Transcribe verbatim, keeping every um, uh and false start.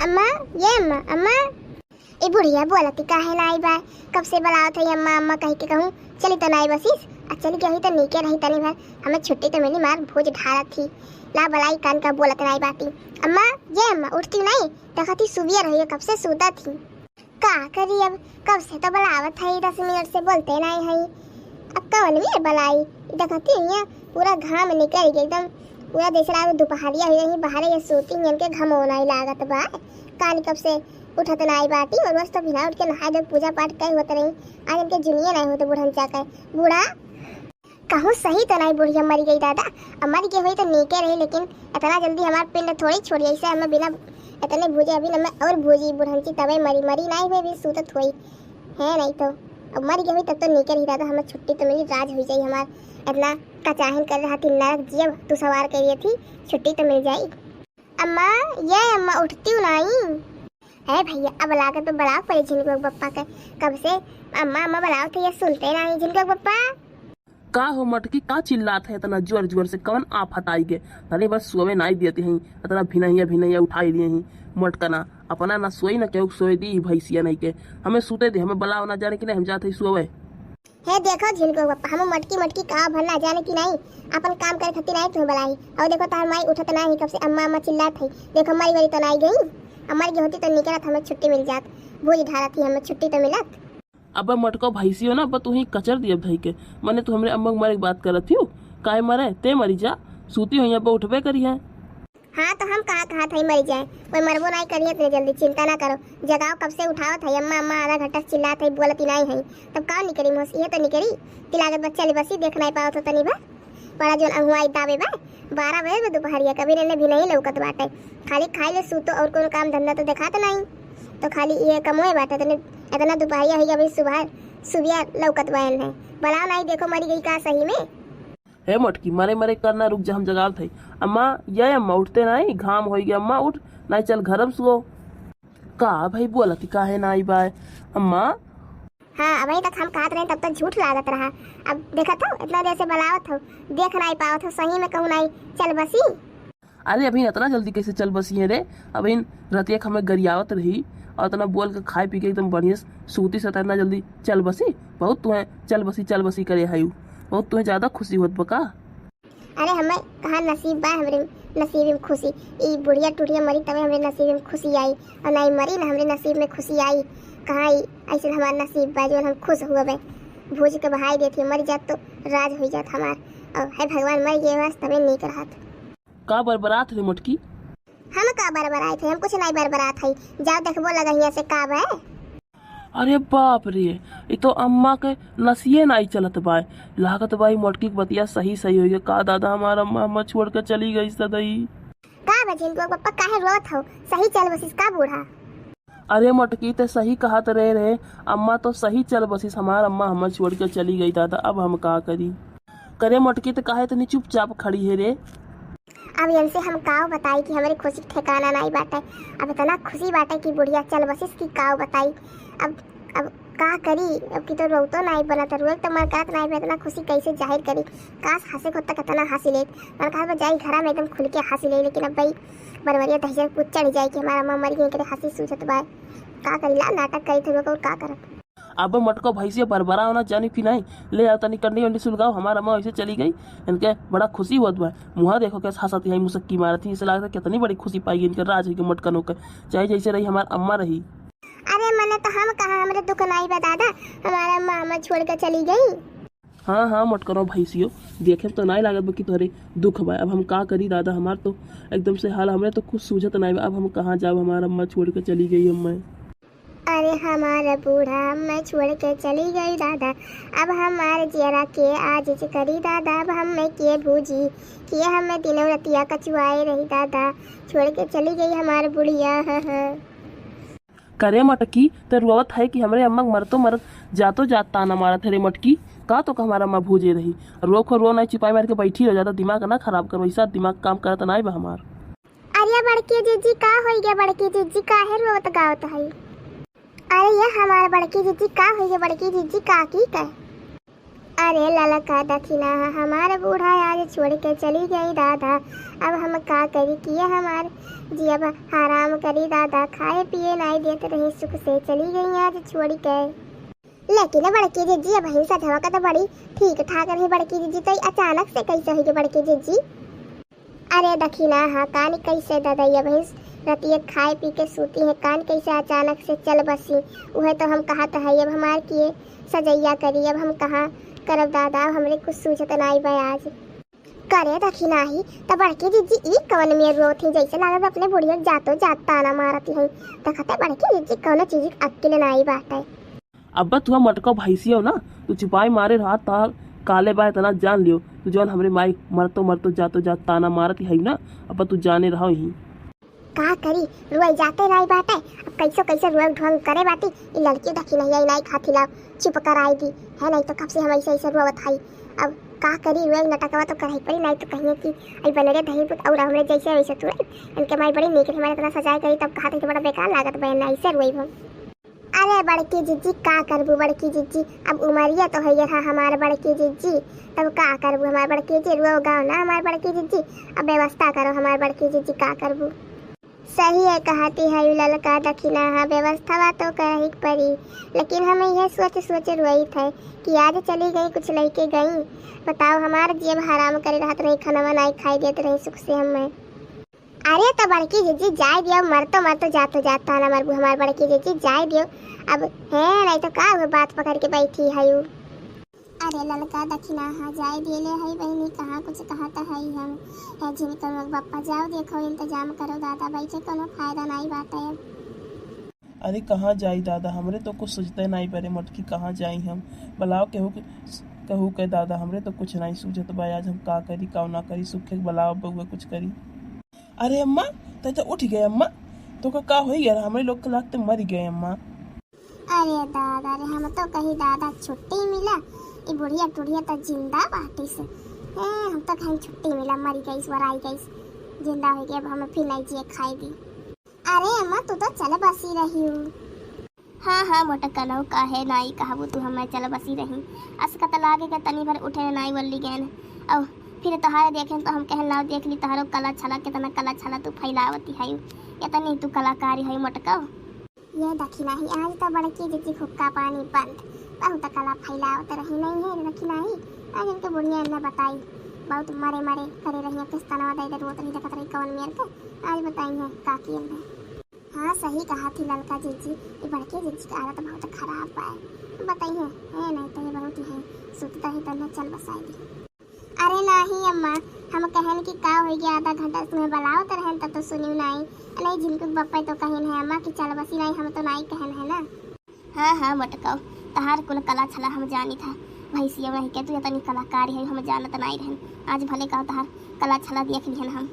अम्मा, ये अम्मा, अम्मा। ए बुढ़िया बोलती काहे नाई बा? कब से बुलावत है अम्मा, अम्मा कह के कहूँ, चली तो नाई बसिस। आ चली गई तो नीके रही तनी भर, हमें छुट्टी तो मिली, मार भूज ढारत थी। ला बलाई कान का बोलत नाई बाटी। अम्मा, ये अम्मा, उठती नहीं, देखती सुबिया रही है, कब से सूता थी। का करी अब, कब से तो बुलावत है, दस मिनट से बोलते नाई है। अब कौन भी बुलाई? देखती है पूरा घाम निकल गया एकदम, पूरा जैसे लागत दोपहरिया हुई रही, बाहरे ये सूती हैं, इनके घमो नाई लागत बा। कान कब से उठत नाई बाटी, और रोज तो बिना उठ के नहाए धोए पूजा पाठ कई होत रही। आज इनके जुनिये नाई होत बुढ़न चाके। बूढ़ा, कहूँ सही तो नाई बुढ़िया मरी गई दादा। अब मरी गई होई तो नीके रही, लेकिन इतना जल्दी हमार पिंड थोड़ी छोड़ी, ऐसे हमें बिना इतने भूजे, अभी हमें और भूजी बुढ़ंची तबे मरी, मरी नाई हुए भी सूतत होई है, नहीं तो अब मरी गई होई तब तो नीके रही दादा, हमें छुट्टी तो मिली, राज हुई जाई हमार। इतना कचाहिन कर रहा थी, नरक जियब तू सवार करिए थी, छुट्टी तो मिल जाई। अम्मा, ये अम्मा उठती हूँ नाई। है भैया, अब लागत तो बड़ा परे झिनकुआ बप्पा के, कब से अम्मा अम्मा बुलाओ थे, ये सुनते नाई झिनकुआ बप्पा। का हो मटकी, का चिल्लात है इतना जोर जोर से? कवन आफत आई गे? अरे बस सोवे नाई देती हैं, इतना भिनहिया भिनहिया उठाई लिए हैं। मटकना अपना ना सोई ना केहू सोए दी, भैंसिया नहीं के। हमें सूते दे, हमें बुलाओ ना, जाने कि नहीं, हम जाते ही सोवे। हे देखो झिनकुआ बप्पा, हम मटकी मटकी का भर ना जाने कि नहीं, अपन काम करे खातिर नहीं तुम्हें बुलाई। और देखो तार माई उठत नहीं, कब से अम्मा अम्मा चिल्लात है। देखो मरी वरी तो नाई गई, अब मर गई होती तो निकलत हमें छुट्टी मिल जात, भूज ढारत ही हमें छुट्टी तो मिलत। अब मटको भैंसियो ना, अब तू ही कचर दियब धई के। मने तू हमरे अम्मा के मरे के बात करत हियो? काहे मरे? ते मरी जा, सूती हुई अब उठबे करी है। हाँ तो हम कहा कहा था मरी जाए, कोई मरबो नहीं करी है इतने जल्दी, चिंता ना करो। जगाओ, कब से उठावत है अम्मा अम्मा, आधा घंटा से चिल्लात है, बोलत ही नहीं है, तब का निकरी मोस, ये तो निकरी कि लागत बच्चा ले बसी देख नहीं पावत हो तनी बा। बड़ा जोन अहुआई दाबे बा, बारह बजे में दोपहरिया, कभी इन्हें भी नहीं लौकत बाटे। खाली खाई ले सूतो और कोनो काम धंधा तो देखात नहीं, तो खाली ये कमोए बाटे। इतने, इतना दोपहरिया हुई अभी सुबह, सुबिया लौकत बा इन्हें। बलाओ नहीं, देखो मरी गई का सही में। हे मोटकी, मरे मरे करना, रुक जा, हम जगावत है। अम्मा, ये अम्मा, उठते नहीं, घाम होई गया अम्मा, उठ, नहीं चल घरम सुओ। का भाई बोलत काहे ना आई बाय अम्मा? हाँ, अबही तक हम कहत रहे तब तो झूठ लागत रहा। अब देखत हो, इतना देर से बुलावत हो, देख नाई पावत हो, सही में कहूँ नाई चल बसी। अरे अभी इतना जल्दी कैसे चल बसी है रे? अभी रतिया के हमें गरियावत रही और इतना बोल के खाए पी के एकदम बढ़िया से सूती से इतना जल्दी चल बसी। बहुत तुम्हें चल बसी, चल बसी करे है, बहुत तुम्हें ज्यादा खुशी होत बका। अरे हमें कहाँ नसीब बा हमरे नसीब में खुशी? ई बुढ़िया टुढ़िया मरी तबे हमरे नसीब में खुशी आई, और ना ई मरी ना हमरे नसीब में खुशी आई। कहाँ ई ऐसे हमार नसीब बा जो हम खुश हुए बे? भूज के बहाई देती, मर जात तो राज हो जात हमार। और हे भगवान, मर गए बस तबे नीक रहत। का बरबरात रे मोटकी? हम का बरबराए थे? हम कुछ नहीं बरबरात है। जाओ देखबो लगा हियाँ से का बा। अरे बाप रे, ई तो अम्मा के नसिये नाई चलत बाय। लागत बाई मोटकी के बतिया सही सही होई गे। का दादा, हमार अम्मा हमार छोड़ के चली गई सदई। का बा झिनकुआ बप्पा, काहे रोत हो? सही चल बसिस का बूढ़ा? अरे मोटकी, ते सही कहत रहे रे, अम्मा तो सही चल बसिस, हमार अम्मा हमार छोड़ के चली गई दादा, अब हम का करी? करे मोटकी, ते काहे इतनी चुपचाप खड़ी है रे? अब इनसे हम काव बताई कि हमरे खुशी के ठिकाना नाई बाटे। अब इतना खुशी बाटे कि बुढ़िया चल बसिस की काव बताई। अब, अब का करी, अब की तो रोतो नाई बनत, रोए तो मन करत नाई बा, इतना खुशी कैसे जाहिर करी? काश हंसे को तक इतना हंसी लेत, मन कहत बा जाई घरा में एकदम खुल के हंसी ले, लेकिन अब भाई बनवरिया दहिजर कुछ चढ़ जाए कि हमार अम्मा मर गई, करे हंसी सूझत बा। का करी, ला नाटक करी थे लोग, और का करब? अब मटको भैंसिया बरबराओ ना जानी कि नहीं, ले आओ तनी कंडी वंडी सुलगाओ, हमार अम्मा वैसे चली गई, इनके बड़ा खुशी होत बा। मुँहा देखो कैसे हंसत है, मुसक्की मारत है, इसे लागत है कितनी बड़ी खुशी पाई इनके राज है के मटकनों के, चाहे जैसे रही हमार अम्मा रही। अरे मने तो हम कहा हमरे दुख नाई बा दादा, हमार अम्मा हमें छोड़ के चली गई। हाँ हाँ मटकनो भैंसियो, देखे में तो नाई लागत बा कि तोहरे दुख बा। अब हम का करी दादा, हमार तो एकदम से हाल, हमरे तो कुछ सूझत नाई बा। अब हम कहाँ जाब, हमार अम्मा छोड़ के चली गई हमें। अरे हमार बूढ़ा अम्मा छोड़ के चली गई दादा, अब हमार जियरा के आजिज करी दादा, अब हमें के भूजी, के हमें दिनों रतिया कचुआए रही दादा, छोड़ के चली गई हमार बुढ़िया। करे मटकी, ते रोवत है कि हमरे अम्मा के मरतो मरत, जातो जात ताना मारत है रे मटकी। का तो हमार अम्मा भूजे रही? रो खो रो, नहीं चिपाई मार के बैठी रहो, ज्यादा दिमाग ना खराब करो, ऐसा दिमाग काम करत नाई बा हमार। अरे बड़की जीजी, का होई गया बड़की जीजी, काहे रोवत गावत है? अरे ये हमार बड़की जीजी, का होई गया बड़की जीजी, का की कहे? अरे ललका दखिनहा, हमार बूढ़ा आज छोड़ के चली गई दादा। अब हम का करी, किए हमार जियब हराम करी दादा। खाए पिए नाई देत रही, सुख से चली गई आज छोड़ के। लेकिन बड़की जिज्जी, अबहिन सजवा का तो बड़ी ठीक ठाक रही बड़की जिज्जी, तो ई अचानक से कैसे हुई बड़की जिज्जी? अरे दखिनहा, कान कैसे ददई, अबहिन रतिये खाए पी के सूती है, कान कैसे अचानक से चल बसी? उहे तो हम कहत है, अब हमार किए सजैया करी, अब हम कहाँ करब दादा, अब हमरे कुछ सूझत नाई बा आज। करे दखिनहा, त बड़की जिज्जी ई कवन मेर रोत ही, जैसे लागत अपने बुढ़िया जातो जात ताना मारत ही। देखते बड़की जिज्जी कौनो चीज के अक्किल नाई बाटे। अब्बा तू मोटका भैंसियो ना, तू चुपाई मारे रहा, तार काले बा इतना जान लियो, तू जौन हमरे माई मरतो मरतो जातो जात ताना मारत ही ना, अब्बा तू जाने रहो ही। का करी, रुआई जाते नाई बाटे, अब कैसो कैसे रुआई ढोंग करे बाटी, ई लड़की दखिनहा ई नाई खाती लाओ, चुप कराई दी, है नहीं तो कब से हम ऐसे ऐसे रुआवत हई। अब का करी, रुआई नटकवा तो करही पड़ी, नाई तो कहिए कि आई बनरे दही पुत और हमरे जैसे वैसे तू। इनके माई बड़ी नीक रही, हमारे इतना सजाए करी, तब कहा था कि बड़ा बेकार लागत बहन, नाई से रुआई हम। अरे बड़की जिज्जी, का करबू बड़की जिज्जी, अब उमरिया तो है रहा हमार बड़की जिज्जी, तब का करबू हमार बड़की जिज्जी, रुओ गाओ ना हमार बड़की जिज्जी, अब व्यवस्था करो हमार बड़की जिज्जी, का करबू? सही है कहती है ललका दखिनहा, व्यवस्था तो करही के पड़ी, लेकिन हम यह सोच सोच रोइत है कि आज चली गई, कुछ लेके गई, बताओ हमार जियब हराम करे रहत रही, खाना बनाई खाई देत रही सुख से हमें। अरे तो बड़की जिज्जी जाए दियो, मरतो मरतो जातो जात ताना मरबू हमार बड़की जिज्जी, जाए दियो। अब है नहीं तो का हुआ, बात पकड़ के बैठी है यू। अरे ललका दखिनहा, जाए दिले है बहनी, कहाँ कुछ कहत है हम। है जिनकर लोग बप्पा जाओ देखो, इंतजाम करो दादा, बैठे कोनो फायदा नहीं बाटे अब। अरे कहाँ जाई दादा, हमरे तो कुछ सोचते नहीं पड़े मोटकी, कहाँ जाई हम? बुलाओ केहू के, केहू के दादा, हमरे तो कुछ नहीं सूझत बा, आज हम का करी का ना करी, सुखे के बुलाओ बउआ कुछ करी। अरे अम्मा, तै तो उठ गए अम्मा, तो का, का होई यार, हमरे लोग के लागते मरी गए अम्मा। अरे दादा रे, हम तो कही दादा छुट्टी मिला, ई बुढ़िया टुढ़िया तो जिंदा बाटी से। ए, हम तो कहीं छुट्टी मिला, मरी गई, वराई गई, जिंदा हो गई, अब हमें फिर नहीं जिए खाई दी। अरे अम्मा, तू तो चल बसी रही हूँ। हाँ हाँ मोटकनऊ, काहे नाई कहबू तू, हमें चल बसी रही। असका त लागे के तनी भर उठे नाई वल्ली गैन। और फिर तोहारे देखें तो हम कहन लाओ, देख ली तोहारो कला छला, कितना कला छला तू फैलावती है, इतनी तू कलाकारी है मोटकऊ। ये दखिनहा, आज तो बड़की जिज्जी हुक्का पानी बंद, बहुत कला फैलावत रही नहीं है दखिनहा। आज इनके बुढ़िया ने बताई, बहुत मरे मरे करे रही, किस तना दे दे रोत रही, देखत रही कौन मेर के। आज बताई है का किए ने। हाँ, सही कहत ही ललका जिज्जी, ये बड़की जिज्जी की आदत बहुत खराब बा। बताई है, है नहीं तो ये बहुत ही है, सुतता ही तन्ने चल बसाई दी। अरे नाही अम्मा, हम कहन कि का हो गया, आधा घंटा तुम्हें बुलाओ तो रहन तब तो सुनियो नाही। नहीं, झिनकू के बप्पा तो कहिन है अम्मा कि चल बसी, नहीं हम तो नहीं कहन है ना। हाँ हाँ मोटकऊ, तहार कुल कला छला हम जानी था। भैंसिया वही के तू इतनी कलाकारी है, हम जानत नहीं रहन। आज भले का तहार कला छला देख लिहन हम।